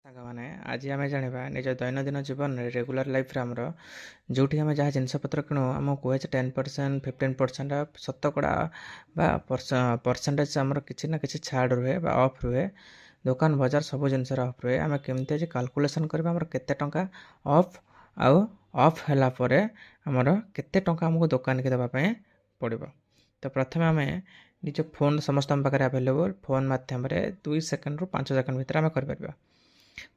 ସାଙ୍ଗମାନେ, ଆଜି ଆମେ ଜାଣିବା ନିଜ ଦୈନନ୍ଦିନ ଜୀବନରେ ରେଗୁଲାର ଲାଇଫ୍ରେ ଆମର ଯେଉଁଠି ଆମେ ଯାହା ଜିନିଷପତ୍ର କିଣୁ, ଆମକୁ କୁହାଯାଏ 10%, 15% ଶତକଡ଼ା ବା ପରସେଣ୍ଟେଜ୍ ଆମର କିଛି ନା କିଛି ଛାଡ଼ ରୁହେ ବା ଅଫ୍ ରୁହେ। ଦୋକାନ ବଜାର ସବୁ ଜିନିଷରେ ଅଫ୍ ରୁହେ। ଆମେ କେମିତି ଆଜି କାଲକୁଲେସନ୍ କରିବା ଆମର କେତେ ଟଙ୍କା ଅଫ୍, ଆଉ ଅଫ୍ ହେଲା ପରେ ଆମର କେତେ ଟଙ୍କା ଆମକୁ ଦୋକାନୀକି ଦେବା ପାଇଁ ପଡ଼ିବ। ତ ପ୍ରଥମେ ଆମେ ନିଜ ଫୋନ୍, ସମସ୍ତଙ୍କ ପାଖରେ ଆଭେଲେବୁଲ୍ ଫୋନ୍ ମାଧ୍ୟମରେ 2 ସେକେଣ୍ଡରୁ 5 ସେକେଣ୍ଡ ଭିତରେ ଆମେ କରିପାରିବା।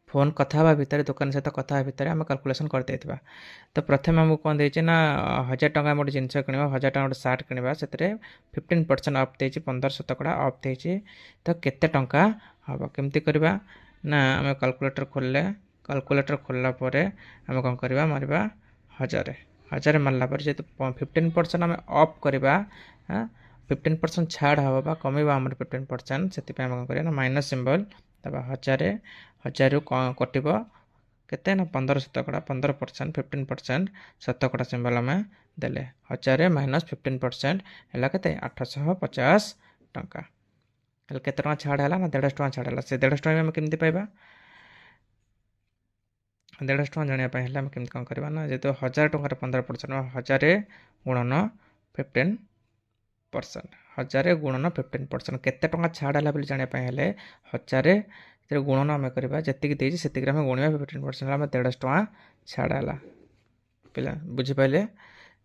ଫୋନ୍ କଥା ହେବା ଭିତରେ, ଦୋକାନ ସହିତ କଥା ହେବା ଭିତରେ ଆମେ କାଲକୁଲେସନ୍ କରିଦେଇଥିବା। ତ ପ୍ରଥମେ ଆମକୁ କ'ଣ ଦେଇଛି ନା 1000 ଟଙ୍କା ଆମେ ଗୋଟେ ଜିନିଷ କିଣିବା, 1000 ଟଙ୍କା ଗୋଟେ ସାର୍ଟ କିଣିବା, ସେଥିରେ 15% ଅଫ୍ ଦେଇଛି, 15 ଶତକଡ଼ା ଅଫ୍ ଦେଇଛି। ତ କେତେ ଟଙ୍କା ହେବ, କେମିତି କରିବା ନା ଆମେ କାଲକୁଲେଟର୍ ଖୋଲିଲେ, କାଲକୁଲେଟର୍ ଖୋଲିଲା ପରେ ଆମେ କ'ଣ କରିବା, ମାରିବା 1000। 1000 ମାରିଲା ପରେ ଯେହେତୁ 15% ଆମେ ଅଫ୍ କରିବା, 15% ଛାଡ଼ ହେବ ବା କମିବ ଆମର 15%, ସେଥିପାଇଁ ଆମେ କ'ଣ କରିବା ନା ମାଇନସ୍ ସିମ୍ବଲ୍ ଦେବା। 1000, 1000ରୁ କଟିବ କେତେ ନା 15 ଶତକଡ଼ା, 15%, 15% ଶତକଡ଼ା ସିମ୍ବଲ୍ ଆମେ ଦେଲେ। 1000 ମାଇନସ୍ 15% ହେଲା କେତେ, 850 ଟଙ୍କା। ହେଲେ କେତେ ଟଙ୍କା ଛାଡ଼ ହେଲା ନା 150 ଟଙ୍କା ଛାଡ଼ ହେଲା। ସେ 150 ଟଙ୍କା ଆମେ କେମିତି ପାଇବା? 150 ଟଙ୍କା ଜାଣିବା ପାଇଁ ହେଲେ ଆମେ କେମିତି କ'ଣ କରିବା ନା ଯେହେତୁ 1000 ଟଙ୍କାର 15%, 1000 ଗୁଣନ 15%, 1000 ଗୁଣନ 15% କେତେ ଟଙ୍କା ଛାଡ଼ ହେଲା ବୋଲି ଜାଣିବା ପାଇଁ ହେଲେ 1000 ସେଥିରେ ଗୁଣନ ଆମେ କରିବା, ଯେତିକି ଦେଇଛି ସେତିକିରେ ଆମେ ଗୁଣିବା, 15% ହେଲା ଆମେ 150 ଟଙ୍କା ଛାଡ଼ ହେଲା। ପିଲା ବୁଝିପାରିଲେ?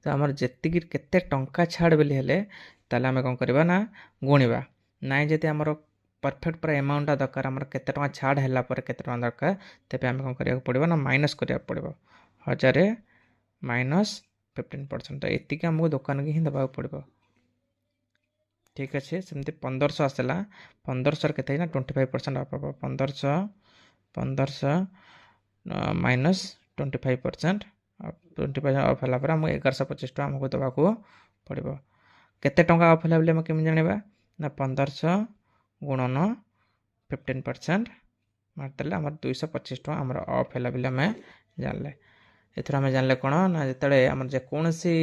ତ ଆମର ଯେତିକି କେତେ ଟଙ୍କା ଛାଡ଼ ବୋଲି ହେଲେ ତାହେଲେ ଆମେ କ'ଣ କରିବା ନା ଗୁଣିବା। ନାଇଁ, ଯଦି ଆମର ପରଫେକ୍ଟ ପୁରା ଏମାଉଣ୍ଟଟା ଦରକାର, ଆମର କେତେ ଟଙ୍କା ଛାଡ଼ ହେଲା ପରେ କେତେ ଟଙ୍କା ଦରକାର, ତେବେ ଆମେ କ'ଣ କରିବାକୁ ପଡ଼ିବ ନା ମାଇନସ୍ କରିବାକୁ ପଡ଼ିବ, 1000 ମାଇନସ୍ 15%। ତ ଏତିକି ଆମକୁ ଦୋକାନକୁ ହିଁ ଦେବାକୁ ପଡ଼ିବ। ଠିକ୍ ଅଛି। ସେମିତି 1500 ଆସିଲା, 1500ରେ କେତେ ହେଇନା 25% ଅଫ୍ ହେବ। 1500 ମାଇନସ୍ 25%, 25 ଅଫ୍ ହେଲା ପରେ ଆମକୁ 1125 ଟଙ୍କା ଆମକୁ ଦେବାକୁ ପଡ଼ିବ। କେତେ ଟଙ୍କା ଅଫ୍ ହେଲା ବୋଲି ଆମେ କେମିତି ଜାଣିବା ନା 1500 ଗୁଣନ 15% ମାରିଦେଲେ ଆମର 225 ଟଙ୍କା ଆମର ଅଫ୍ ହେଲା ବୋଲି ଆମେ ଜାଣିଲେ। ଏଥିରୁ ଆମେ ଜାଣିଲେ କ'ଣ ନା ଯେତେବେଳେ ଆମର ଯେକୌଣସି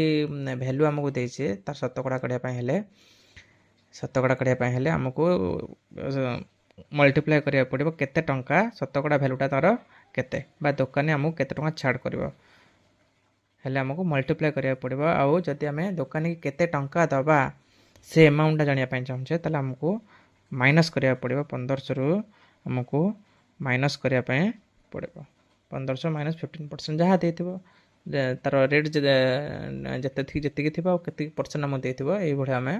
ଭ୍ୟାଲୁ ଆମକୁ ଦେଇଛି, ତାର ଶତକଡ଼ା କାଢ଼ିବା ପାଇଁ ହେଲେ, ଶତକଡ଼ା କାଢ଼ିବା ପାଇଁ ହେଲେ ଆମକୁ ମଲ୍ଟିପ୍ଲାଏ କରିବାକୁ ପଡ଼ିବ କେତେ ଟଙ୍କା ଶତକଡ଼ା ଭ୍ୟାଲୁଟା ତା'ର କେତେ, ବା ଦୋକାନୀ ଆମକୁ କେତେ ଟଙ୍କା ଛାଡ଼ କରିବ ହେଲେ ଆମକୁ ମଲ୍ଟିପ୍ଲାଏ କରିବାକୁ ପଡ଼ିବ। ଆଉ ଯଦି ଆମେ ଦୋକାନୀକି କେତେ ଟଙ୍କା ଦେବା ସେ ଆମାଉଣ୍ଟଟା ଜାଣିବା ପାଇଁ ଚାହୁଁଛେ, ତାହେଲେ ଆମକୁ ମାଇନସ୍ କରିବାକୁ ପଡ଼ିବ। 1500ରୁ ଆମକୁ ମାଇନସ୍ କରିବା ପାଇଁ ପଡ଼ିବ। 1500 ମାଇନସ୍ 15% ଯାହା ଦେଇଥିବ, ତା'ର ରେଟ୍ ଯେତିକି ଥିବ ଆଉ କେତିକି ପରସେଣ୍ଟ ଆମକୁ ଦେଇଥିବ, ଏଇଭଳିଆ ଆମେ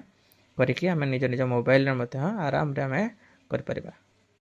କରିକି ଆମେ ନିଜ ନିଜ ମୋବାଇଲରେ ମଧ୍ୟ ଆରାମରେ ଆମେ କରିପାରିବା।